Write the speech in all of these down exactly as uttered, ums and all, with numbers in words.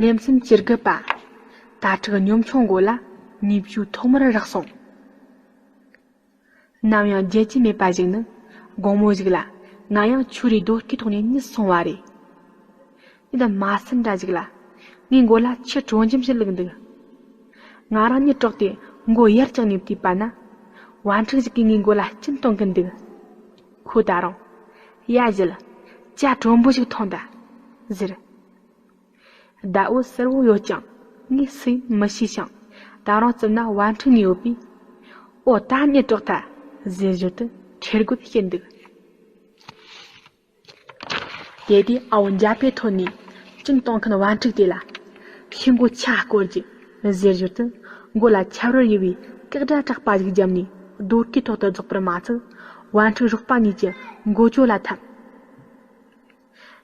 ལེ་ཚན་བཅུ་དགུ་པ། དྭ་ཕྲུག་གཉོམ་ཆུང་མགོ་ལ་ནུས་བཅུའི་ཐོག་མར་རག་སོང་། ནམ་ཡང་བརྗེད་རྒྱུ་མེད་པ་ཞིག་ནི། དགོང་མོ་ཞིག་ལ་ང་ཡང་ཆུ་རུའི་རྡོ་སྐས་ཐོག་ནས་རྙེད་སོང་བ་རེད། ཡིན་ད་མ་སེམས་འདྲ་ཞིག་ལ། ངའི་མགོ་ལ་ཆུ་དྲོ་འཇམ་ཞིག་བླུགས་འདུག་ང་རང་གཉིད་དཀྲོགས་ཏེ་མགོ་ཡར་བཀྱགས་ནས་བལྟས་པ་ན། བ་ཕྲུག་ཞིག་གིས་ངའི་མགོ་ལ་སྐྱིན་གཏོང་གིན་འདུག་ཁོས་ད་རུང་། ཡ་བཞད། ཇ་དྲོན་པོ་ཞིག་འཐུང་དང་། ཟེར། ཟླ་འོད་གསལ་བོ་ཡོད་ཀྱང་ངས་སུ་ཡིན་མི་ཤེས་ཤིང་། ད་རུང་རྩིབ་ན་བ་ཕྲུག་གཉིས་ཡོད་པས། ཨོ་ད་གཉིད་དཀྲོགས་ཐལ། ཟེར་ཞོར་དུ་ཁྲེལ་དགོད་བྱེད་འདུག་དེ་དུས་ཨ་བོ་འཇའ་པའི་ཐོད་ནས་སྐྱིན་གཏོང་མཁན་བ་ཕྲུག་དེ་ལ། ཤི་མགོ་ཆ་སྐོར་གྱི། ཟེར་ཞོར་དུ་མགོ་ལ་ཆབ་རོལ་ཡུ་བའི་སྐེག་སྒྲ་གྲགས་པ་ཞིག་བརྒྱབ་ནས་རྡོ་སྐས་ཐོག་ཏུ་རྫོགས་པར་མ་ཚད། བ་ཕྲུག་རོགས་པ་གཉིས་ཀྱི་མགོ་ཅོ་ལ་ཐབས།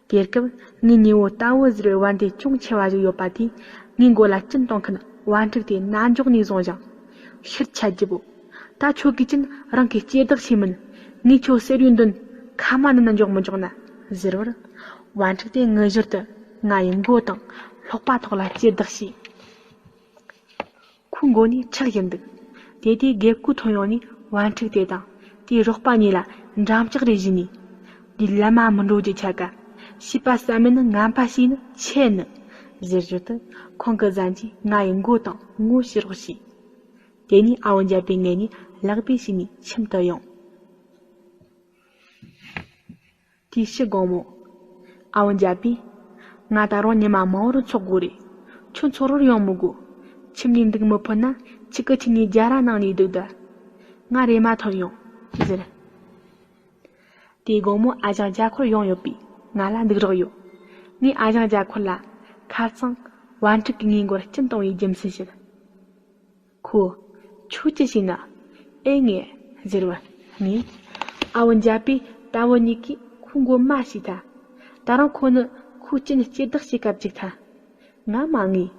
དེ་སྐབས་ངའི་ཉེ་བོ་ཏ་བུ་ཟེར་བའི་བན་དེ་ཅུང་ཆེ་བ་ཞིག་ཡོད་པ་དེས་ངའི་མགོ་ལ་སྐྱིན་གཏོང་མཁན་བན་ཕྲུག་དེ་རྣ་འཇོག་ནས་བཟུང་ཞིང་། ཕྱིར་ཆད་རྒྱུ་བོ། ད་ཁྱོད་ཀྱིས་ཀྱང་རང་གི་སྐྱེ་བདག་ཤེས་མིན། ངས་ཁྱོད་གསེར་ཡུལ་འདོན་ཁ་མ་ནན་ན་འཇོག་མི་འཇོག་ན་ཟེར་བར། བན་ཕྲུག་དེ་ངུ་ཞོར་དུ་ང་ཡི་མགོ་དང་ལྷགས་པ་ཐོག་ལ་ལྕེ་ལྡག་བྱས། ཁོའི་མགོ་ནས་ཁྲག་བཞུར་འདུག་དེ་དུས་དགེ་བསྐོས་ཐོན་ཡོང་ནས་བན་ཕྲུག་དེ་དང་དེའི་རོགས་པ་གཉིས་ལ་འགྲམ་ལྕག་རེ་གཞུས་ནས། འདི་ལམ་མ་མི་འགྲོ་རྒྱུ་ཆ་ག་ཤེས་པ་ཟ་མེད་ནི་ངན་པ་ཞིག་ནི་ཆེ་ནི། ཟེར་ཞོར་དུ་ཁོང་གི་གཟན་གྱིས་ང་ཡི་མགོ་དང་ངོ་ཕྱི་རོགས་བྱས། དེ་ནས་ཨ་བོ་འཇའ་པའི་ངོས་ནས་ལག་པས་བྱས་ནས་ཁྱིམ་དུ་ཡོང་། དེའི་ཕྱི་དགོང་མོ། ཨ་བོ་འཇའ་པས། ང་ད་རུང་ཉི་མ་མང་བོར་འཚོགས་དགོས་རེད། ཁྱོད་འཚོགས་རོགས་ཡོང་མི་དགོས། ཁྱིམ་ནས་འདུག་མི་ཕོད་ན་ཁྱེད་ཀྱིས་ཁྱེད་ཉིད་རྒྱ་ར་ནང་ནས་འདུག་ད། ང་རེམ་མ་ཐོན་ཡོང་། ཟེར། དེའི་དགོང་མོ་ཨ་ཞང་རྒྱ་འཁོར་ཡོང་ཡོད་པས་ང་ལ་འདུག་རོགས་ཡོད། ངས་ཨ་ཞང་རྒྱ་འཁོར་ལ་ཁ་སང་བན་ཕྲུག་གིས་ངའི་མགོར་སྐྱིན་གཏོང་བའི་རྒྱུ་མཚན་བཤད། ཁོས། ཁྱོད་ཅི་བྱས་ན། ཨེ་ངས། ཟེར་བ། ངས། ཨ་བོ་འཇའ་པས་ཏ་བུ་གཉིས་ཀྱིས་ཁོའི་མགོ་མ་བྱས་ཐལ། ད་རུང་ཁོ་ནི་ཁོའི་སྐྱིན་སྐྱེ་བདག་བྱེད་སྐབས་ཅིག་ཐལ། ང་མ་ངས།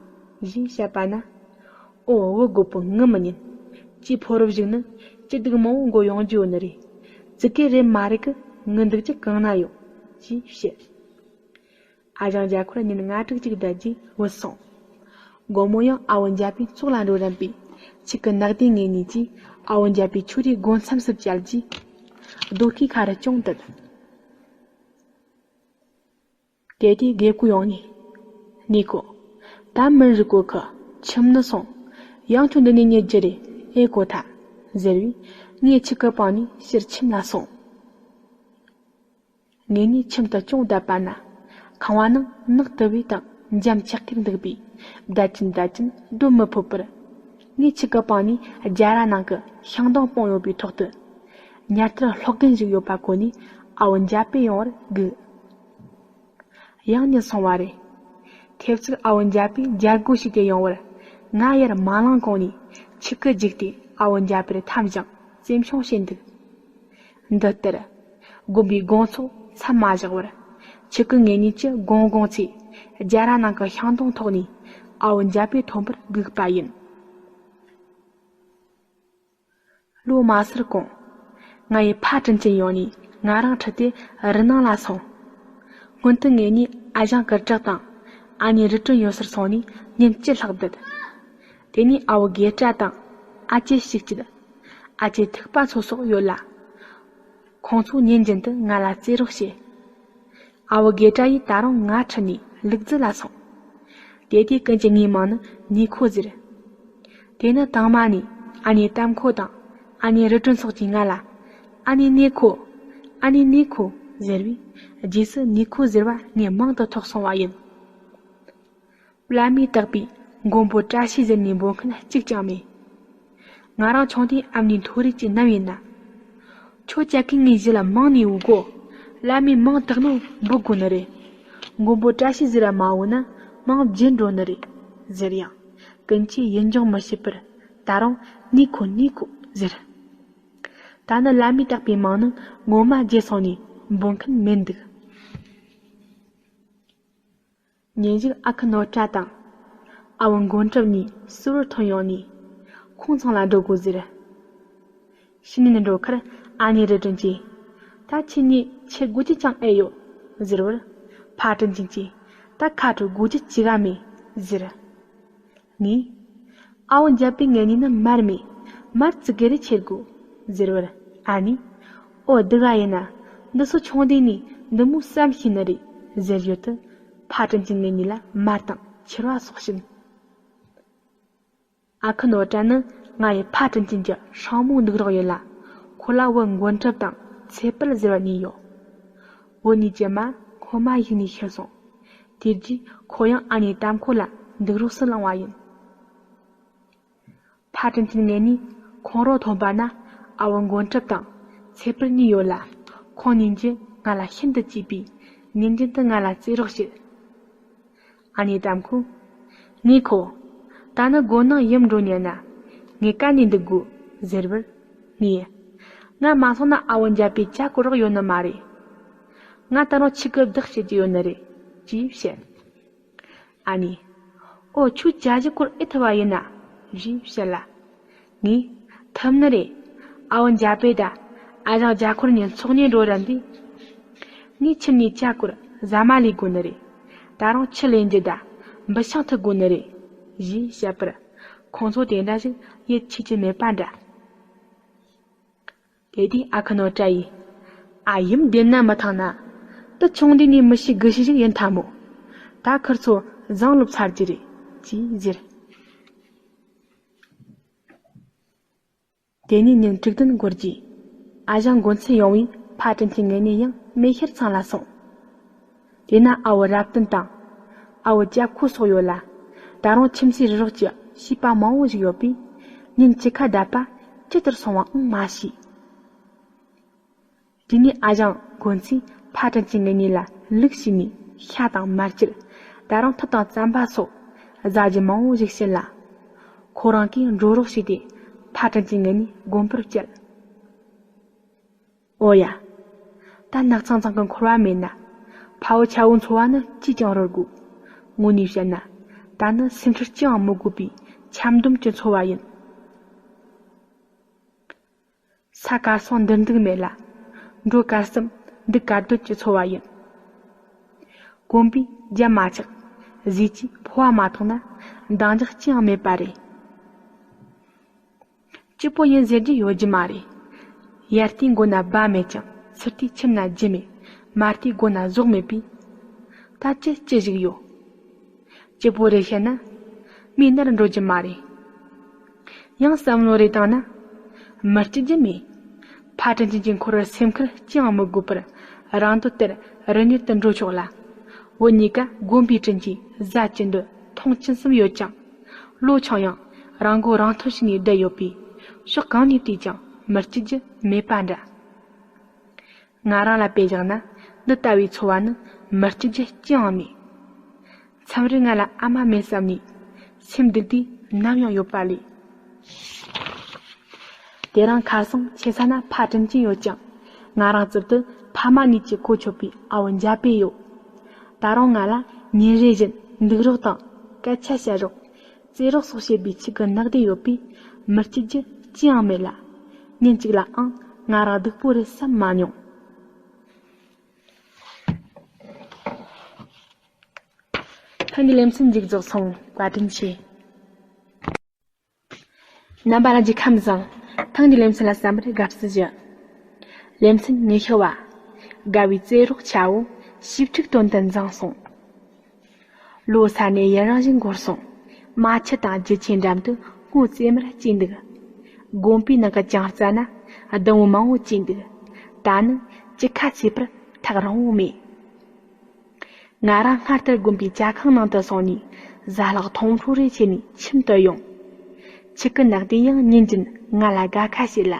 ཞེས་བཤད་པ་ན། ཨོ་བུ་རྒོད་པོ་ངུ་མི་ཉན། ཅེས་ཕོ་རབ་ཞིག་ནི་སྐྱིད་སྡུག་མང་བོ་མགོ་ཡོང་རྒྱུ་ཡོད་ནི་རེད། ཙི་གེ་རེམ་མ་རེད་གི་ངུ་འདུག་རྒྱུ་གང་ན་ཡོད། ཅེས་བཤད། ཨ་ཞང་རྒྱ་འཁོར་ཉིན་ལྔ་དྲུག་ཅིག་བསྡད་རྗེས་བུད་སོང་། དགོང་མོ་ཡང་ཨ་བོ་འཇའ་པའི་ཚོགས་ལ་འགྲོ་རན་པས་ཆིག་གི་ནག་དེ་ངེད་གཉིས་ཀྱིས་ཨ་བོ་འཇའ་པའི་ཆུ་རུའི་སྒོ་མཚམས་སུ་བཅར་རྗེས། རྡོ་སྐས་ཁ་རུ་ཅུང་བསྡད། དེ་དུས་དགེ་བསྐོས་ཡོང་ནས། ནུས་ཁོ། ད་མི་རིག་གོ་ཁི་ཁྱིམ་ནི་སོང་། ཡང་ཁྱོད་འདི་ནས་ཉལ་རྒྱུ་རེད་ཨེ་གོ་ཐལ། ཟེར་བས་ངས་ཆིག་གི་པང་ནས་ཕྱིར་ཁྱིམ་ལ་སོང་། ངེད་གཉིས་ཁྱིམ་དུ་ཅུང་བསྡད་པ་ན། ཁང་བ་ནང་ནག་དུ་བའི་དང་འཇམ་ཆགས་ཀྱིན་འདུག་པས་བསྡད་ཀྱིན་བསྡད་ཀྱིན་སྡོད་མི་ཕོད་པར། ངས་ཆིག་གི་པང་ནས་རྒྱ་ར་ནང་གི་ཤིང་སྡོང་སྤུངས་ཡོད་པའི་ཐོག་ཏུ། ཉལ་ཐར་ལྷོག་རྒན་ཞིག་ཡོད་པ་གོ་ནས་ཨ་བོ་འཇའ་པེ་ཡོང་བར་སྒུག་ཡང་ཉིན་སོང་བ་རེད། ཐེབས་ཚིག་ཨ་བོ་འཇའ་པེ་རྒྱལ་སྒོ་ཞིག་སྟེ་ཡོང་བར། ང་ཡར་མ་ལངས་གོང་ནས་ཆིག་གི་རྒྱུགས་ཏེ་ཨ་བོ་འཇའ་པེར་འཐམས་ཤིང་རྩེ་མཆོང་བྱས་འདུག་འདི་ལྟར། དགོན་པའི་དགོང་ཚོགས་མཚམས་མ་བཞག་བར། ཆིག་གི་ངེད་གཉིས་ཀྱི་དགོང་དགོང་ཚེ། རྒྱ་ར་ནང་གི་ཤིང་སྡོང་ཐོག་ནས་ཨ་བོ་འཇའ་པེ་ཐོན་པར་སྒུག་པ་ཡིན། ལོ་མ་སར་གོང་། ང་ཡི་ཕ་དྲིན་ཅན་ཡོང་ནས་ང་རང་ཁྲིད་དེ་རི་ནང་ལ་སོང་། སྔོན་དུ་ངེད་གཉིས་ཨ་ཞང་གུར་དྲག་དང་ཨ་ནེ་རི་སྒྲོན་ཡོད་སར་སོང་ནས་ཉིན་བཅུ་ལྷག་བསྡད། དེ་ནས་ཨ་བོ་དགེ་བཀྲ་དང་ཨ་ཅེ་ཞིག་སྐྱིད། ཨ་ཅེ་ཐིགས་པ་མཚོ་སོགས་ཡོད་ལ། ཁོང་ཚོ་ཉིན་རྒྱུན་དུ་ང་ལ་རྩེད་རོགས་བྱེད། ཨ་བོ་དགེ་བཀྲ་ཡིས་ད་རུང་ང་ཁྲིད་ནས་ལུག་རྫི་ལ་སོང་། དེ་དུས་ཀུན་གྱིས་ངའི་མིང་ནི་ནུས་ཁོ་ཟེར། དེ་ནི་དང་མ་ནས་ཨ་ནེ་གཏམ་ཁོ་དང་ཨ་ནེ་རི་སྒྲོན་སོགས་ཀྱིས་ང་ལ། ཨ་ནེ་ནུས་ཁོ། ཨ་ནེ་ནུས་ཁོ་ཟེར་བས་རྗེས་སུ་ནུས་ཁོ་ཟེར་བ་ངས་མང་དུ་ཐོགས་སོང་བ་ཡིན། བླ་མས་བཏགས་པའི་མགོན་པོ་བཀྲ་ཤིས་ཟེར་ནས་འབོད་མཁན་གཅིག་ཀྱང་མེད། ང་རང་ཆུང་དུས་ཨ་མྱེས་མཐོ་རིས་ཀྱི་ནམ་ཡིན་ན། ཁྱོད་ཅག་གིས་ངའི་གཞི་ལ་མིང་ནས་འོས་གོ། བླ་མས་མིང་བཏགས་ནོ་འབོད་དགོས་ནི་རེད། མགོན་པོ་བཀྲ་ཤིས་ཟེར་ར་མ་འོས་ན་མིང་བརྗེད་འགྲོ་ནི་རེད། ཟེར་ཡང་། ཀུན་གྱིས་ཡིད་འཇོག་མི་བྱེད་པར་ད་རུང་ནུས་ཁོ་ནུས་ཁོ་ཟེར། ད་ནི་བླ་མས་བཏགས་པའི་མིང་ནི་ངོ་མ་བརྗེད་སོང་ནས་འབོད་མཁན་མེད་འདུག་ཉིན་ཞིག་ཨ་ཁུ་ནོར་བཀྲ་དང་། ཨ་བོ་མགོན་གྲུབ་གཉིས་སུ་བར་ཐོན་ཡོང་ནས། ཁོང་ཚང་ལ་འགྲོ་དགོས་ཟེར། ཕྱི་ནས་འགྲོ་ཁར་ཨ་ནེ་རི་སྒྲོན་གྱིས། ད་ཁྱེད་གཉིས་ཆི་དགོས་རྒྱུ་ཅང་ཨེ་ཡོད། ཟེར་བར། ཕ་དྲིན་ཅན་གྱིས། ད་ཁ་དྲོ་དགོས་རྒྱུ་ཅི་ག་མེད། ཟེར། ངས། ཨ་བོ་འཇའ་པའི་ངེད་གཉིས་ནི་མར་མེད། མར་ཙི་གེ་རེ་ཁྱེར་དགོས། ཟེར་བར། ཨ་ནེས། ཨོ་སྡུག་ག་ཡིན་ན། འདི་ཚོ་ཆུང་དུས་ནས་འདི་མོ་བསམ་ཤེས་ནི་རེད། ཟེར་ཡོད་དུས། ཕ་དྲིན་ཅན་ངེད་གཉིས་ལ་མར་དང་ཁྱེར་བ་སོགས་བྱིན། ཨ་ཁུ་ནོར་བཀྲ་ནི་ང་ཡི་ཕ་དྲིན་ཅན་གྱི་སྲིང་མོ་འདུག་རོགས་ཡིན་ལ། ཁོ་ལ་བུ་མགོན་སྐྱབས་དང་ཚེ་དཔལ་ཟེར་བ་གཉིས་ཡོད། བུ་གཉིས་ཀྱི་མ་ཁོ་མ་ཡིག་ནས་ཤི་སོང་། དེ་རྗེས་ཁོ་ཡང་ཨ་ནེ་དམ་ཁོ་ལ་འདུག་རོགས་སུ་བླངས་བ་ཡིན། ཕ་དྲིན་ཅན་ངེད་གཉིས་ཁོང་རོ་ཐོན་པ་ན། ཨ་བོ་མགོན་སྐྱབས་དང་ཚེ་དཔལ་གཉིས་ཡོད་ལ། ཁོང་གཉིས་ཀྱིས་ང་ལ་ཤིན་ཏུ་གཅེས་པས། ཉིན་རྒྱུན་དུ་ང་ལ་རྩེད་རོགས་བྱེད། ཨ་ནེ་དམ་ཁོས། ངས་ཁོ། ད་ནི་དགོན་ནང་ཡུམ་འགྲོ་ཉན་ན། ངས་ག་ནས་འདུག་དགོས། ཟེར་བར། ངས། ང་མ་སོང་ན་ཨ་བོ་འཇའ་པའི་ཇ་བསྐོལ་རོགས་ཡོད་ནི་མ་རེད། ང་ད་རུང་ཁྱི་གི་བདག་བྱེད་ཀྱི་ཡོད་ནི་རེད། ཅེས་བཤད། ཨ་ནེས། ཨོ་ཁྱོད་ཇ་ཞིག་བསྐོལ་ཨེ་ཐུབ་བ་ཡིན་ན། ཞེས་བཤད་ལ། ངས། ཐུབ་ནི་རེད། ཨ་བོ་འཇའ་པས་ད། ཨ་ཞང་ཇ་ཁོལ་ཉིན་ཚོགས་གཉིས་འགྲོ་རན་དུས། ངས་ཁྱིམ་ནས་ཇ་བསྐོལ་ཟ་མ་ལས་དགོས་ནི་རེད། ད་རུང་ཁྱི་ལེན་རྒྱུ་ད། འབུ་ཤིང་འཐུ་དགོས་ནི་རེད། ཞེས་བཤད་པར། ཁོང་ཚོ་དེ་འདྲ་ཞིག་ཡིད་ཆེས་ཀྱི་མེད་པ་འདྲ། དེ་དུས་ཨ་ཁུ་ནོར་བཀྲ་ཡིས། ཨ་ཡུམ་བདེན་ན་མི་ཐང་ན། དུ་ཆུང་དུས་ནས་མི་ཤེས་དགུ་ཤེས་ཞིག་ཡིན་ཐལ་མོ། ད་ཁིར་ཚོ་བཟང་ལོབས་ཚར་གྱི་རེད། ཅེས་ཟེར། དེ་ནས་ཉིན་དྲུག་བདུན་འགོར་རྗེས། ཨ་ཞང་མགོན་ཚེ་ཡོང་བས་ཕ་དྲིན་ཅན་ངེད་གཉིས་ཡང་མེ་ཤེལ་ཚང་ལ་སོང་། དེ་ན་ཨ་བོ་རབ་བརྟན་དང་། ཨ་བོ་སྐྱབས་ཁོ་སོགས་ཡོད་ལ། ད་རུང་ཁྱིམ་མཚེས་རི་རོགས་ཀྱི་བྱིས་པ་མང་བོ་ཞིག་ཡོད་པས། ཉིན་བཅུ་ཁ་བསྡད་པ་ཇི་ལྟར་སོང་བའང་མ་ཤེས། དེ་ནས་ཨ་ཞང་མགོན་ཚེས་ཕ་དྲིན་ཅན་ངེད་གཉིས་ལ་ལུག་བྱིན་ནས་ཤ་དང་མར་ཁྱེར། ད་རུང་ཐུད་དང་རྩམ་པ་སོགས་བཟའ་རྒྱུ་མང་བོ་ཞིག་བྱིན་ལ། ཁོ་རང་གིས་འགྲོ་རོགས་བྱས་ཏེ་ཕ་དྲིན་ཅན་ངེད་གཉིས་དགོན་པར་བསྐྱལ། ཨོ་ཡ། ད་ནགས་ཚང་ཚང་གི་འཁོར་བ་མེད་ན། ཕ་བོ་ཆ་བོ་འཚོ་བ་ནི་ཅིས་ཀྱང་རོལ་དགོས། དངོས་གནས་བཤད་ན། ད་ནི་སེམས་ཁྲལ་ཅི་ཡང་མི་དགོས་པའི་ཆབ་འདོམས་ཀྱི་འཚོ་བ་ཡིན། ས་དཀར་སོང་འདིར་འདུག་མེད་ལ། འགྲོ་དཀར་སེམས་འདུག་དཀར་འདོད་ཀྱི་འཚོ་བ་ཡིན། གོམ་པས་རྒྱབ་མ་ཆག། གཟིག་གིས་ཕོ་བ་མ་མཐོང་ན། འདང་རྒྱག་ཅི་ཡང་མེད་པ་རེད། སྐྱིད་པོ་ཡིན་ཟེར་རྒྱུ་ཡོད་རྒྱུ་མ་རེད། དབྱར་དུས་མགོ་ན་སྦ་མེད་ཀྱང་ཚུར་དུས་ཁྱིམ་ན་རྒྱུ་མེད། མར་དུས་མགོ་ན་ཟོག་མེད་པས། ད་ཅི་ཅི་ཞིག་ཡོད། སྐྱིད་པོ་རེད་བཤད་ན། མིའི་ནར་འགྲོ་རྒྱུ་མ་རེད། ཡང་བསམ་བློ་རེ་བཏང་ན། མི་སྐྱིད་རྒྱུ་མེད། ཕ་དྲིན་ཅན་གྱི་འཁོར་བར་སེམས་ཁུར་ཅི་ཡང་མི་དགོས་པར། རང་འདོད་ལྟར་རི་ཉིལ་དུ་འགྲོ་ཆོག་ལ། བུ་གཉིས་ཀ་དགོན་པའི་དྲིན་གྱིས་བཟའ་ཅི་འདོད་འཐུང་ཅི་བསམ་ཡོད་ཀྱང་། ལོ་ཆུང་ཡང་རང་མགོ་རང་ཐོན་བྱས་ནས་བསྡད་ཡོད་པས། ཕྱོགས་གང་ནས་བལྟས་ཀྱང་མི་སྐྱིད་རྒྱུ་མེད་པ་འདྲ། ང་རང་ལ་དཔེ་བཞག་ན། འདི་ལྟ་བུའི་འཚོ་བ་ནི་མི་སྐྱིད་རྒྱུ་ཅི་ཡང་མེད། མཚམས་རེ་ང་ལ་ཨ་མ་མེད་བསམ་ནས་སེམས་སྡུག་དུས་ནམ་ཡང་ཡོད་པ་ལས། དེ་རིང་ཁ་སང་ཆེ་ས་ན་ཕ་དྲིན་ཅན་ཡོད་ཀྱང་། ང་རང་རྩིབ་ཏུ་ཕ་མ་གཉིས་ཀྱི་གོ་ཆོད་པའི་ཨ་བོ་འཇའ་པེ་ཡོད། ད་རུང་ང་ལ་ཉིན་རེ་བཞིན་འདུག་རོགས་དང་སྐད་ཆ་བཤད་རོགས། རྩེད་རོགས་སོགས་བྱེད་པའི་ཆེད་ཀྱི་ནགས་བདེ་ཡོད་པས། མི་སྐྱིད་རྒྱུ་ཅི་ཡང་མེད་ལ། ཉིན་གཅིག་ལའང་ང་རང་སྡུག་པོ་རེད་བསམ་མ་མྱོང་། ཐེངས་འདིའི་ལེ་ཚན་མཇུག་རྫོགས་སོང་། བཀའ་དྲིན་ཆེ། རྣམ་པ་ལྷན་རྒྱས་ཁམས་བཟང་། ཐེངས་འདིའི་ལེ་ཚན་ལ་གསན་པར་དགའ་བསུ་ཞུ། ལེ་ཚན་ཉི་ཤུ་བ། དགའ་བའི་རྩེད་རོགས་ཆ་བོ་ཞིབ་ཕྲའི་དོན་དུ་འཛིན་སོང་། ལོ་ས་ནས་ཡུན་རིང་ཞིག་འགོར་སོང་། རྨ་ཆུ་དང་རྒྱུ་ཆེན་འགྲམ་དུ་སྔོ་ཙེ་མར་སྐྱེས་འདུག་དགོན་པའི་ནང་གི་གྱང་རྩ་ན་ལྡུམ་བུ་མང་བོ་སྐྱེས་འདུག་ད་ནི་ཅི་ཁ་ཚེ་བར་ཐག་རིང་བོ་མེད། ང་རང་སྔར་ལྟར་དགོན་པའི་ཇ་ཁང་ནང་དུ་སོང་ནས་ཟ་ལྷག་འཐུང་ཕྲུག་རེ་བྱས་ནས་ཁྱིམ་དུ་ཡོང་། ཆུ་ཀི་ནག་དེ་ཡང་ཉིན་རྒྱུན་ང་ལ་དགའ་ཁ་བྱེད་ལ།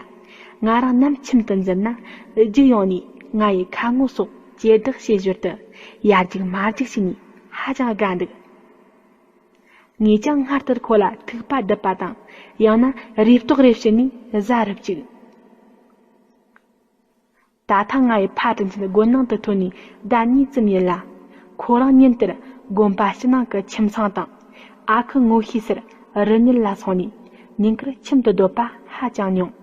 ང་རང་ནམ་ཁྱིམ་དུ་འཛུལ་ན་རྒྱུགས་ཡོང་ནས་ང་ཡི་ཁ་ངོ་སོགས་ཇེ་དག་ཇེ་ཞོར་དུ་ཡར་རྒྱུག་མར་རྒྱུག་བྱས་ནས་ཧ་ཅང་དགའ་འདུག་ངས་ཀྱང་སྔར་ལྟར་ཁོ་ལ་ཐིགས་པ་རྡུབ་པ་དང་ཡང་ན་རེ་ལྟོགས་རེ་བྱིན་ནས་བཟའ་རུ་བཅུག་ད་ཐེངས་ང་ཡི་ཕ་དྲིན་ཅན་དགོན་ནང་དུ་ཐོན་ནས་ཟླ་གཉིས་ཙམ་ཡིན་ལ། ཁོ་རང་ཉིན་ལྟར་དགོན་པ་ཕྱི་ནང་གི་ཁྱིམ་ཚང་དང་ཨ་ཁུ་ངོ་ཤེས་སར་རི་ཉིལ་ལ་སོང་ནས་ཉིན་དཀར་ཁྱིམ་དུ་སྡོད་པ་ཧ་ཅང་ཉུང་།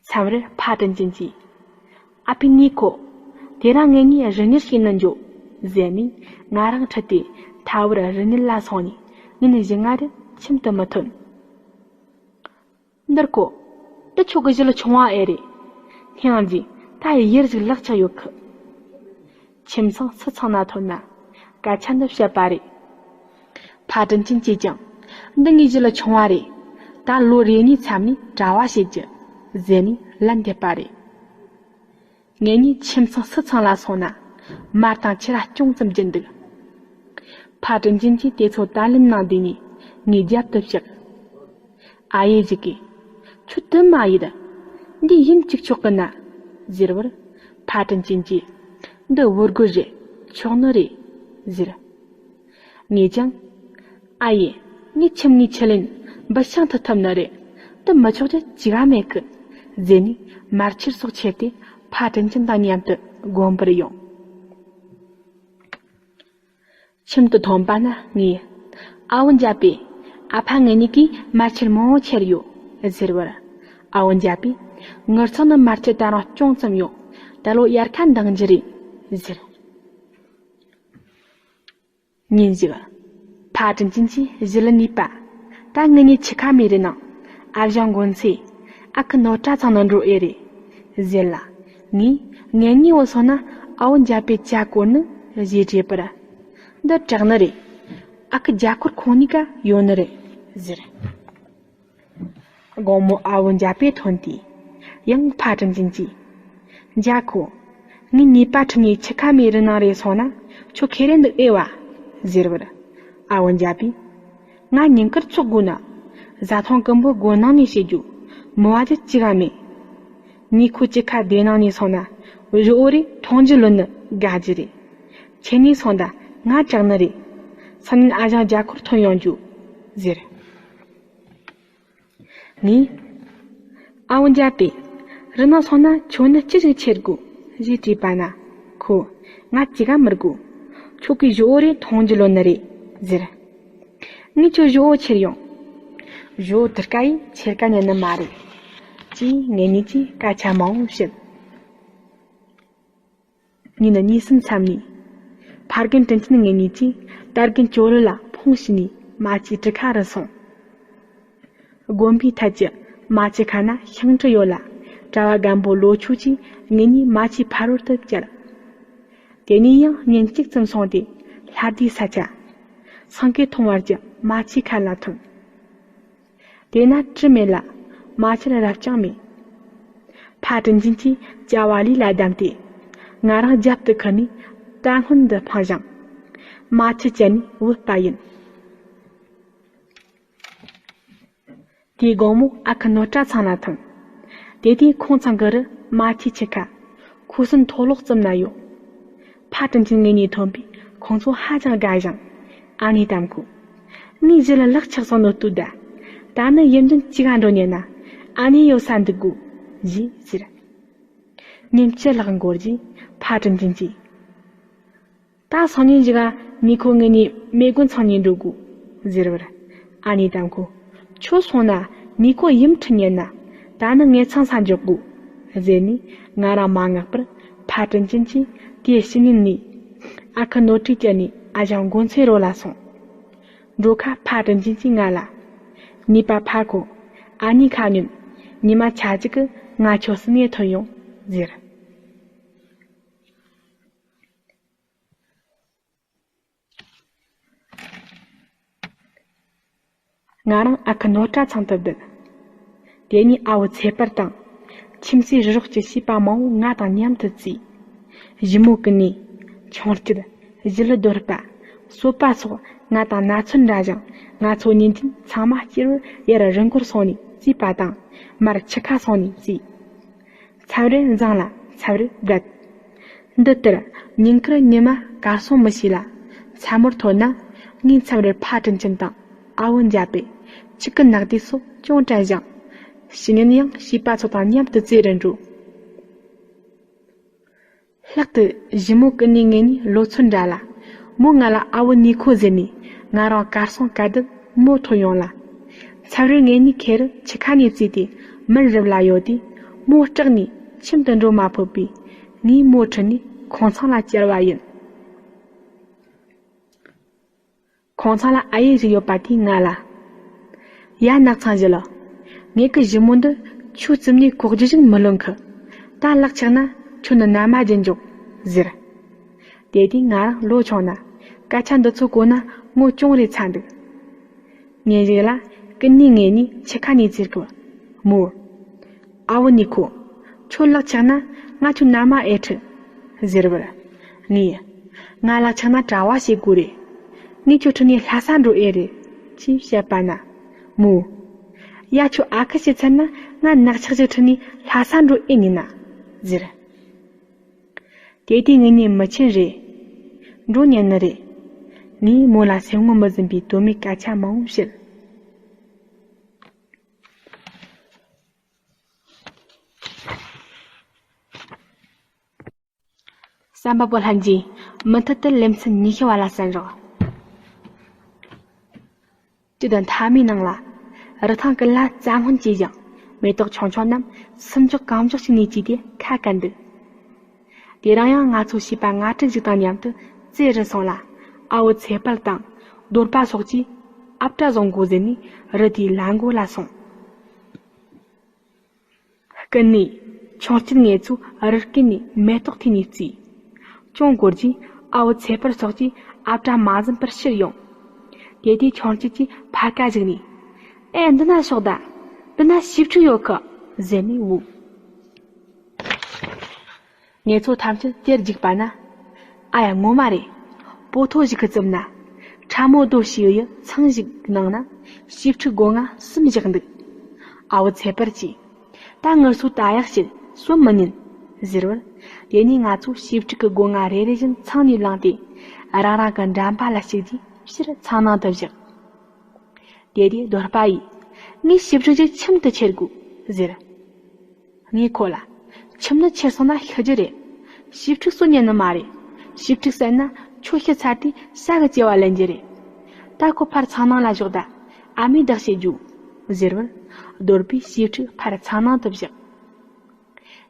མཚམས་རེར་ཕ་དྲིན་ཅན་གྱིས། ཨ་ཕའི་ནུས་ཁོ། དེ་རིང་ངེད་གཉིས་རི་ཉིལ་བྱེད་ནི་འགྱོ། ཟེར་ནས་ང་རང་ཁྲིད་དེ་མཐའ་བར་རི་ཉིལ་ལ་སོང་ནས་ཉིན་བཞི་ལྔ་རིང་ཁྱིམ་དུ་མི་ཐོན། འདིར་ཁོ། འདི་ཁྱོད་ཀྱི་གཞི་ལ་ཆུང་བ་ཨེ་རེད། སྙིང་རྗེ། ད་ཡི་ཡར་ཞིག་ལག་ཆགས་ཡོད་གི། ཁྱིམ་ཚང་སུ་ཚང་ན་ཐོན་ན་སྐད་ཆ་འདི་བཤད་པ་རེད། ཕ་དྲིན་ཅན་གྱིས་ཀྱང་འདི་ངའི་གཞི་ལ་ཆུང་བ་རེད། ད་ལོ་རེ་གཉིས་མཚམས་ནས་གྲྭ་བ་བྱེད་རྒྱུ་ཟེར་ནས་ལན་འདེབས་པ་རེད། ངེད་གཉིས་ཁྱིམ་ཚང་སུ་ཚང་ལ་སོང་ན་མར་དང་ཕྱུར་ར་ཅུང་ཙམ་བྱིན་འདུག་ཕ་དྲིན་ཅན་གྱིས་དེ་ཚོ་དལ་ལེམ་གནང་དུས་ནས་ངའི་རྒྱབ་ཏུ་བཞག་ཨ་ཡེ་ཞིག་གིས། ཁྱོད་དུ་མ་ཡིན། འདི་ཡིན་གཅིག་ཆོག་གི་ན། ཟེར་བར། ཕ་དྲིན་ཅན་གྱིས། འདི་བོར་དགོས་རེད། ཆོག་ནི་རེད། ཟེར། ངས་ཀྱང་། ཨ་ཡེ། ངས་ཁྱིམ་ནས་ཁྲིད་ལེན་འབུད་ཤིང་འཐུ་ཐུབ་ནི་རེད། དུ་མི་ཆོག་རྒྱུ་ཅི་ག་མེད་གི། ཟེར་ནས་མར་ཕྱུར་སོགས་ཁྱེར་ཏེ་ཕ་དྲིན་ཅན་དང་མཉམ་དུ་དགོན་པར་ཡོང་། ཁྱིམ་དུ་ཐོན་པ་ན་ངས། ཨ་བོ་འཇའ་པེ། ཨ་ཕ་ངེད་གཉིས་ཀྱིས་མར་ཕྱུར་མང་བོ་ཁྱེར་ཡོད། ཟེར་བར། ཨ་བོ་འཇའ་པེས། ངེད་ཚང་ནི་མར་ཕྱུར་ད་རུང་ཅུང་ཙམ་ཡོད། ད་ལོ་དབྱར་ཁ་འདང་རྒྱུ་རེད། ཟེར། ཉིན་ཞིག་ཕ་དྲིན་ཅན་གྱིས་གཞི་ལ་ནུས་པ། ད་ངེད་གཉིས་ཆུ་ཁ་མའི་རི་ནང་། ཨ་ཞང་མགོན་ཚེ། ཨ་ཁུ་ནོར་བཀྲ་ཚང་ན་འགྲོ་ཨེ་རེད། ཟེར་ལ། ངས་ངེད་གཉིས་འོ་སོང་ན་ཨ་བོ་འཇའ་པེ་ཅ་གོ་ནི་ཞེས་དྲིས་པར། འདི་དྲག་ནི་རེད། ཨ་ཁུ་རྒྱ་ཁོར་ཁོང་གཉིས་ཀ་ཡོད་ནི་རེད། ཟེར། དགོང་མོ་ཨ་བོ་འཇའ་པེ་ཐོན་ཏེ། ཡང་ཕ་དྲིན་ཅན་གྱིས། འཇའ་ཁོ། ངའི་ཉེས་པ་ཁྲིད་ནས་ཆུ་ཁ་མའི་རི་ནང་རེ་སོང་ན་ཁྱོད་ཁེ་རེ་འདུག་ཨེ་བ། ཟེར་བར། ཨ་བོ་འཇའ་པེས། ང་ཉིན་དཀར་ཚོགས་དགོས་ན། བཟའ་ཚང་ཀུན་པོ་སྒོ་ནང་ནས་བྱེད་རྒྱུ། མི་བ་རྒྱུ་ཅི་ག་མེད། ཉེ་ཁོ་ཅི་ཁ་སྡེ་ནང་ནས་སོང་ན། བཞི་འོ་རེ་མཐོང་རྒྱུ་ལོན་ནི་དགའ་རྒྱུ་རེད། ཁྱེད་གཉིས་སོང་ད་ང་དྲག་ནི་རེད། སང་ཉིན་ཨ་ཞང་རྒྱ་ཁོར་ཐོན་ཡོང་རྒྱུ། ཟེར། ངས། ཨ་བོ་འཇའ་པེ། རི་ནང་སོང་ན་ཁྱོད་ནི་ཅི་ཞིག་ཁྱེར་དགོས། ཞེས་དྲིས་པ་ན། ཁོས། ང་ཅི་ག་མི་དགོས། ཁྱོད་ཀྱིས་བཞི་འོ་རེ་མཐོང་རྒྱུ་ལོན་ནི་རེད། ཟེར། ངས་ཁྱོད་བཞི་འོ་ཁྱེར་ཡོང་། བཞི་འོ་དེ་ཀ་ཡིས་ཁྱེར་ཀ་ཉན་ནི་མ་རེད། ཅེས་ངེད་གཉིས་ཀྱིས་སྐད་ཆ་མང་བོ་བཤད། ཉིན་གཉིས་གསུམ་མཚམས་ནས། ཕ་རྒན་དྲིན་ཅན་ངེད་གཉིས་ཀྱིས་དར་རྒན་ཇོ་རུ་ལ་འཕོངས་བྱས་ནས་རྨ་ཆུའི་གྲུ་ཁ་རུ་སོང་། དགོན་པའི་ཐད་ཀྱི་རྨ་ཆུ་ཁ་ན་ཤིང་གྲུ་ཡོད་ལ། གྲྭ་བ་རྒན་པོ་ལོ་ཆོས་ཀྱིས་ངེད་གཉིས་རྨ་ཆུའི་ཕ་རོལ་དུ་བསྐྱལ། དེ་ནས་ཡང་ཉིན་གཅིག་ཙམ་སོང་སྟེ་ལྷ་ལྡིའི་ས་ཆ། སེང་གེ་མཐོང་བར་གྱི་རྨ་ཆུའི་ཁ་ལ་ཐོན། དེ་ན་གྲུ་མེད་ལ་རྨ་ཆུར་རབ་ཅིང་མེད། ཕ་དྲིན་ཅན་གྱིས་ཅ་བ་ལི་ལ་བསྡམས་ཏེ། ང་རང་རྒྱབ་ཏུ་ཁུར་ནས་རྟ་སྔོན་འདི་འཕངས་ཤིང་། རྨ་ཆུ་བཅད་ནས་བུད་པ་ཡིན། དེའི་དགོང་མོ་ཨ་ཁུ་ནོར་བཀྲ་ཚང་ལ་ཐོན། དེ་དུས་ཁོང་ཚང་གི་རི་རྨ་ཆུའི་ཆུ་ཁ། ཁུ་སིམ་མཐོ་ལོག་ཙམ་ན་ཡོད། ཕ་དྲིན་ཅན་ངེད་གཉིས་ཐོན་པས་ཁོང་ཚོ་ཧ་ཅང་དགའ་ཞིང་། ཨ་ནེ་དམ་ཁོས། ངའི་གཞི་ལ་ལག་ཆགས་སོང་ནོ་ལྟོས་ད། ད་ནི་ཡིན་དོན་ཅི་ག་འགྲོ་ཉན་ན། ཨ་ནེ་ཡོད་ས་འདུག་གོ། ཞེས་ཟེར། ཉིན་བཅུ་ལྷག་འགོར་རྗེས་ཕ་དྲིན་ཅན་གྱིས། ད་སང་ཉིན་ཞིག་ག་ནི་ཁོ་ངེད་གཉིས་མེ་དགོན་ཚང་གཉིས་འགྲོ་དགོས། ཟེར་བར། ཨ་ནེ་དམ་ཁོས། ཁྱོད་སོང་ན་ནི་ཁོ་ཡུམ་ཁྲིད་ཉན་ན། ད་ནི་ངེད་ཚང་ས་འཇོག་དགོས། ཟེར་ནས་ང་རང་མ་མངགས་པར་ཕ་དྲིན་ཅན་གྱིས་དེའི་ཕྱི་ཉིན་ནས། ཨ་ཁུ་ནོར་བཀྲས་བསྐྱལ་ནས་ཨ་ཞང་མགོན་ཚེ་རོ་ལ་སོང་། འགྲོ་ཁ་ཕ་དྲིན་ཅན་གྱིས་ང་ལ། ཉེས་པ་ཕ་ཁོ། ཨ་ནེ་ཁ་ཉོན། ཉི་མ་ཆ་གཅིག་གི་ང་ཁྱོད་སུན་ནས་ཐོན་ཡོང་། ཟེར། ང་རང་ཨ་ཁུ་ནོར་བཀྲ་ཚང་དུ་བསྡད། དེ་ནས་ཨ་བོ་ཚེ་དཔལ་དང་། ཁྱིམ་མཚེས་རི་རོགས་ཀྱི་བྱིས་པ་མང་བོ་ང་དང་མཉམ་དུ་བརྩིས། ཞི་མོ་ཀུན་ནེ། ཆུང་སྐྱིད། ཞི་ལུ་རྡོར་པ། གསོད་པ་སོགས་ང་དང་ན་ཚོད་འདྲ་ཞིང་། ང་ཚོ་གཉིས་འཛིན་ཚང་མ་སྐྱེ་བོ་ཡར་རི་མགོར་སོང་ནས་བརྩིས་པ་དང་། མར་ཆུ་ཁ་སོང་ནས་བརྩིས། མཚམས་རེར་འཛིང་ལ་མཚམས་རེར་བསྡད། འདི་ལྟར་ཉིན་དཀར་ཉི་མ་གར་སོང་མི་ཤེས་ལ། མཚན་མོར་ཐོན་ན་ངས་མཚམས་རེར་ཕ་དྲིན་ཅན་དང་ཨ་བོ་འཇའ་པེ། ཆུ་ཀུན་ནག་དུས་སོགས་ཅུང་དྲན་ཞིང་། ཕྱི་ཉིན་ཡང་བྱིས་པ་ཚོ་དང་མཉམ་དུ་རྩེ་རུ་འགྲོ། ལྷག་ཏུ་ཞི་མོ་ཀུན་ནེ་ངེད་གཉིས་ལོ་ཚོད་འདྲ་ལ། མོ་ང་ལ་ཨ་བོ་ནི་ཁོ་ཟེར་ནས་ང་རང་གར་སོང་ག་དུས་མོ་ཐོན་ཡོང་ལ། མཚམས་རེར་ངེད་གཉིས་ཁེ་རུ་ཆུ་ཁ་ནས་བརྩིས་ཏེ་མུན་རུབ་ལ་ཡོད་དུས་མོ་སྐྲག་ནས་ཁྱིམ་དུ་འགྲོ་མ་ཕོད་པས། ངས་མོ་ཁྲིད་ནས་ཁོང་ཚང་ལ་བསྐྱལ་བ་ཡིན། ཁོང་ཚང་ལ་ཨ་ཡེ་ཞིག་ཡོད་པ་དེས་ང་ལ། ཡ་ནག་ཚང་བཞི་ལ། ངེད་ཀྱི་ཞི་མོ་འདི་ཁྱོད་རྩིབ་ནས་ཁོག་རྒྱུ་ཞིག་མི་ལོན་གི། ད་ལག་ཆགས་ན་ཁྱོད་ནི་ན་མ་རྒྱུ་འཇོག་ཟེར། དེ་དུས་ང་རང་ལོ་ཆུང་ན་སྐད་ཆ་འདི་ཚོ་གོ་ན་ངོ་ཅུང་རེ་ཚ་འདུག་ངེད་ཞིག་ལ་ཀུན་ནས་ངེད་གཉིས་ཆུ་ཁ་ནས་ཚེར་གི། མོ། ཨ་བུ་ནི་ཁོ། ཁྱོད་ལག་ཆགས་ན་ང་ཁྱོད་ན་མ་ཨེ་ཁྲིད། ཟེར་བར། ངས། ང་ལག་ཆགས་ན་གྲྭ་བ་བྱེད་དགོས་རེད། ངས་ཁྱོད་ཁྲིད་ནས་ལྷ་ས་འགྲོ་ཨེ་རེད། ཅེས་བཤད་པ་ན། མོ། ཡ་ཁྱོད་ཨ་ཁུ་བྱེད་ཚར་ན་ང་ནག་ཆགས་ཅིག་ཁྲིད་ནས་ལྷ་ས་འགྲོ་ཨེ་ཉན་ན། ཟེར། དེ་དུས་ངེད་གཉིས་མི་ཆེན་རེད། འགྲོ་ཉན་ནི་རེད། ངས་མོ་ལ་སེམས་ངོ་མི་ཟིན་པའི་དོན་མེད་སྐད་ཆ་མང་བོ་བཤད། བསམ་པ་པོ་ལྷན་རྒྱས་མུ་མཐུད་དུ་ལེ་ཚན་ཉི་ཤུ་བ་ལ་གསན་རོགས། དུས་དང་མཐའ་མའི་ནང་ལ། རི་ཐང་ཀུན་ལ་རྩྭ་སྔོན་སྐྱེས་ཤིང་། མེ་ཏོག་ཆུང་ཆུང་རྣམས་སུམ་འཇོག་གང་འཇོག་ཅིག་ནས་སྐྱེས་ཏེ་ཁ་བཀལ་འདུག་དེ་རིང་ཡང་ང་ཚོ་བྱིས་པ་ལྔ་དྲུག་ཅིག་དང་མཉམ་དུ་རྩེ་རུ་སོང་ལ། ཨ་བོ་ཚེ་དཔལ་དང་རྡོར་པ་སོགས་ཀྱིས་ཨ་བྲ་བཟུང་དགོས་ཟེར་ནས་རི་དེའི་ལ་མགོ་ལ་སོང་། ཀུན་ནས། ཆུང་སྐྱིད་ངེད་ཚོ་རི་སྐེད་ནས་མེ་ཏོག་ཐོན་ནས་བརྩིས། ཅུང་འགོར་རྗེས་ཨ་བོ་ཚེ་དཔལ་སོགས་ཀྱིས་ཨ་བྲ་མ་ཟིན་པར་ཕྱིར་ཡོང་། དེ་དུས་ཆུང་སྐྱིད་ཀྱིས་ཕར་ཀ་བཞག་ནས། ཨེ་འདི་ན་ཤོག་ད། འདི་ན་ཞིབ་ཕྲུག་ཡོད་གི། ཟེར་ནས་བོས། ངེད་ཚོ་ཐམས་ཅད་དེར་རྒྱུགས་པ་ན། ཨ་ཡ་ངོ་མ་རེད། སྤོ་ཐོ་ཞིག་གི་རྩིབ་ན། ཁྲ་མོ་རྡོ་ཞེས་པའི་ཚང་ཞིག་ནང་ན་ཞིབ་ཕྲུག་སྒོ་ང་གསུམ་བཞག་འདུག་ཨ་བོ་ཚེ་དཔལ་གྱིས། ད་ངུ་སོ་ད་ཡག་བྱེད་སོ་མི་ཉན། ཟེར་བར། དེ་ནས་ང་ཚོ་ཞིབ་ཕྲུག་གི་སྒོ་ང་རེ་རེ་བཞིན་ཚང་ནས་བླངས་ཏེ། རང་རང་གི་འགྲམ་པ་ལ་གཅིག་རྗེས་ཕྱིར་ཚང་ནང་དུ་བཞག་དེ་དུས་རྡོར་པ་ཡིས། ངས་ཞིབ་ཕྲུག་ཅིག་ཁྱིམ་དུ་ཁྱེར་དགོས། ཟེར། ངས་ཁོ་ལ། ཁྱིམ་ནི་ཁྱེར་སོང་ན་ཤི་རྒྱུ་རེད། ཞིབ་ཕྲུག་གསོད་ཉན་ནི་མ་རེད། ཞིབ་ཕྲུག་བསད་ན་ཁྱོད་ཤི་ཚར་དུས་ས་གི་སྐྱེ་བ་ལེན་རྒྱུ་རེད། ད་ཁོ་ཕར་ཚང་ནང་ལ་ཞོག་ད། ཨ་མས་བདག་བྱེད་རྒྱུ། ཟེར་བར། རྡོར་པས་ཞིབ་ཕྲུག་ཕར་ཚང་ནང་དུ་བཞག་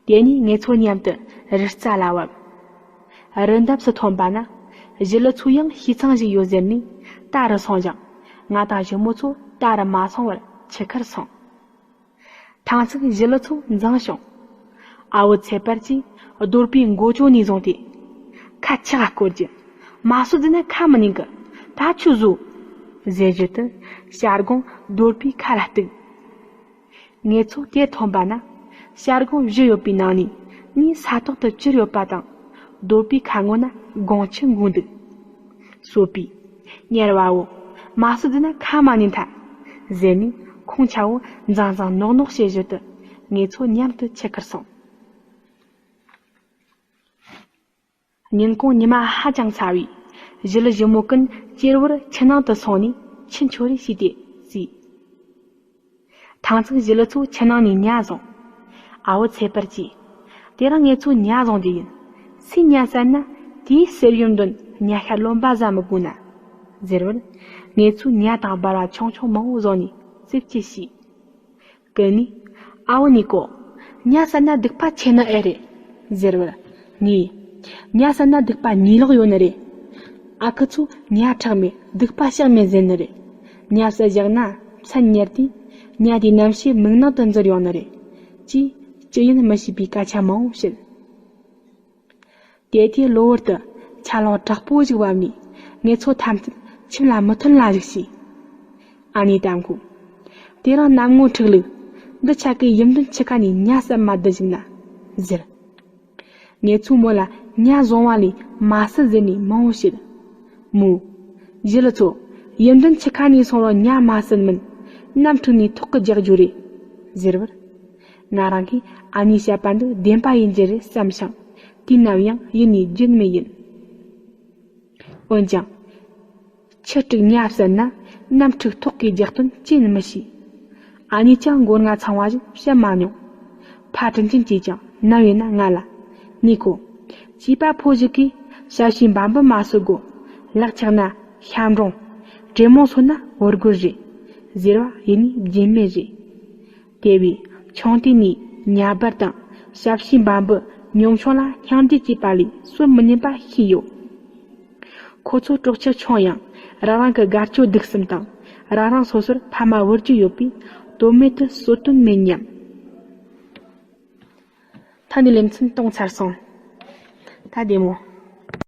དེ་ནས་ངེད་ཚོ་མཉམ་དུ་རི་རྩ་ལ་བབས། རི་འདབས་སུ་ཐོན་པ་ན། ཞི་ལི་ཚོ་ཡང་བྱིས་ཚང་ཞིག་ཡོད་ཟེར་ནས་ད་རུ་སོང་ཞིང་། ང་དང་ཞི་མོ་ཚོ་ད་རུ་མ་སོང་བར་ཆུ་ཁར་སོང་། ཐང་ཚིག་ཞི་ལི་ཚོ་འཛིང་བྱུང་། ཨ་བོ་ཚེ་དཔལ་གྱིས་རྡོར་པའི་མགོ་ཅོ་ནས་བཟུང་སྟེ། ཁ་ཆག་སྐོར་གྱི། མ་སོད་ཟེར་ན་ཁ་མི་ཉན་གི། ད་ཁྱོད་བཟོ། ཟེར་བཞིན་དུ་བྱ་སྒོང་རྡོར་པའི་ཁ་ལ་གཏུགས། ངེད་ཚོ་དེར་ཐོན་པ་ན། བྱ་སྒོང་བཞི་ཡོད་པའི་ནང་ནས་གཉིས་ས་ཐོག་ཏུ་བཅིར་ཡོད་པ་དང་། རྡོར་པའི་ཁ་ངོ་ན་སྒོང་ཆུ་འགོས་འདུག་སོད་པས། གཉེར་བའོ། མ་སོད་ཟེར་ན་ཁ་མ་ཉན་ཐལ། ཟེར་ནས་ཁོང་ཆ་བོ་འཛིང་འཛིང་ནོག་ནོག་བྱེད་བཞིན་དུ་ངེད་ཚོ་མཉམ་དུ་ཆུ་ཁར་སོང་། ཉིན་གུང་ཉི་མ་ཧ་ཅང་ཚ་བས། ཞི་ལི་ཞི་མོ་ཀུན་གཅེར་བུར་ཆུ་ནང་དུ་སོང་ནས་ཆུ་འཁྱོལ་རེས་བྱས་ཏེ་བརྩིས། ཐང་ཚིག་ཞི་ལི་ཚོ་ཆུ་ནང་ནས་ཉ་བཟུང་། ཨ་བོ་ཚེ་དཔལ་གྱིས། དེ་རིང་ངེད་ཚོ་ཉ་བཟུང་རྒྱུ་ཡིན། སུས་ཉ་བསད་ན་དེའི་གསེར་ཡོན་དོན་ཉ་ཤ་རློན་པ་ཟ་མི་དགོས་ན། ཟེར་བར། ངེད་ཚོས་ཉ་དང་སྦལ་བ་ཆུང་ཆུང་མང་བོ་བཟུང་ནས་རྩེ་སྐྱེལ་བྱས། ཀུན་ནས། ཨ་བོ་ནི་ཀོ། ཉ་བསད་ན་སྡིག་པ་ཆེ་ནི་ཨེ་རེད། ཟེར་བར། ངས། ཉ་བསད་ན་སྡིག་པ་ཉིས་ལོག་ཡོད་ནི་རེད། ཨ་ཁུ་ཚོས་ཉ་ཁྲག་མེད་སྡིག་པ་བཤགས་མེད་ཟེར་ནི་རེད། ཉ་བསད་བཞག་ན་མཚན་ཉར་དུས། ཉ་དེའི་རྣམ་ཤེས་མིག་ནང་དུ་འཛུལ་ཡོང་ནི་རེད། ཅེས་ཅི་ཡིན་མི་ཤེས་པའི་སྐད་ཆ་མང་བོ་བཤད། དེ་དུས་གློ་བུར་དུ་ཆར་རླུང་དྲག་པོ་ཞིག་བབས་ནས་ངེད་ཚོ་ཐམས་ཅད་ཁྱིམ་ལ་མུ་མཐུད་ལ་བཞུགས་ཤིག་ཨ་ནེ་དམ་ཁོ། དེ་རིང་གནམ་ངོ་འཁྲིགས་ལུགས། འདི་ཆ་གི་ཡུམ་དོན་ཆུ་ཁ་ནས་ཉ་བསད་མ་བསྡད་བཞུགས་ན། ཟེར། ངེད་ཚོས་མོ་ལ་ཉ་བཟུང་བ་ལས་མ་བསད་ཟེར་ནས་མང་བོ་བཤད། མོས། ཞི་ལི་ཚོ། ཡུམ་དོན་ཆུ་ཁ་ནས་སོང་རུང་ཉ་མ་བསད་མིན། གནམ་འཁྲིགས་ནས་ཐོག་གི་རྒྱག་རྒྱུ་རེད། ཟེར་བར། ང་རང་གིས་ཨ་ནེས་བཤད་པ་འདི་བདེན་པ་ཡིན་རྒྱུ་རེད་བསམ་ཞིང་། དུས་ནམ་ཡང་ཡིད་ནས་བརྗེད་མེད་ཡིན། འོན་ཀྱང་། ཆུ་དཀྲུག་ཉ་བསད་ན་གནམ་འཁྲིགས་ཐོག་གི་རྒྱག་དོན་ཅི་ཡིན་མི་ཤེས། ཨ་ནེས་ཀྱང་མགོ་རྔ་ཚང་བ་ཞིག་བཤད་མ་མྱོང་། ཕ་དྲིན་ཅན་གྱིས་ཀྱང་ནམ་ཡིན་ན་ང་ལ། ནུས་ཁོ། བྱིས་པ་ཕོ་ཞིག་གིས་ཞབས་ཕྱི་འབའ་འབུ་མ་གསོད་དགོས། ལག་ཆགས་ན་ཤ་འབྲོང་། དྲེད་མོང་གསོད་ན་འོར་རྒོད་རེད། ཟེར་བ་ཡིད་ནས་བརྗེད་མེད་རེད། དེ་བས་ཆུང་དུས་ནས་ཉ་སྦལ་དང་ཞབས་ཕྱི་འབའ་འབུ་ཉམ་ཆུང་ལ་སྙིང་བསྡུས་བྱས་པ་ལས་གསོད་མི་ཉན་པ་ཤེས་ཡོད། ཁོ་ཚོ་གྲོགས་ཆུ་ཆུང་ཡང་ རང་རང་གི་དགའ་སྐྱོ་སྡུག་གསུམ་དང་། རང་རང་སོ་སོར་ཕ་མ་བོར་རྒྱུ་ཡོད་པས། དོན་མེད་དུ་གསོད་དོན་མེད་སྙམ། ད་ནི་ལེ་ཚན་སྟོང་ཚར་སོང་། ད་བདེ་མོ།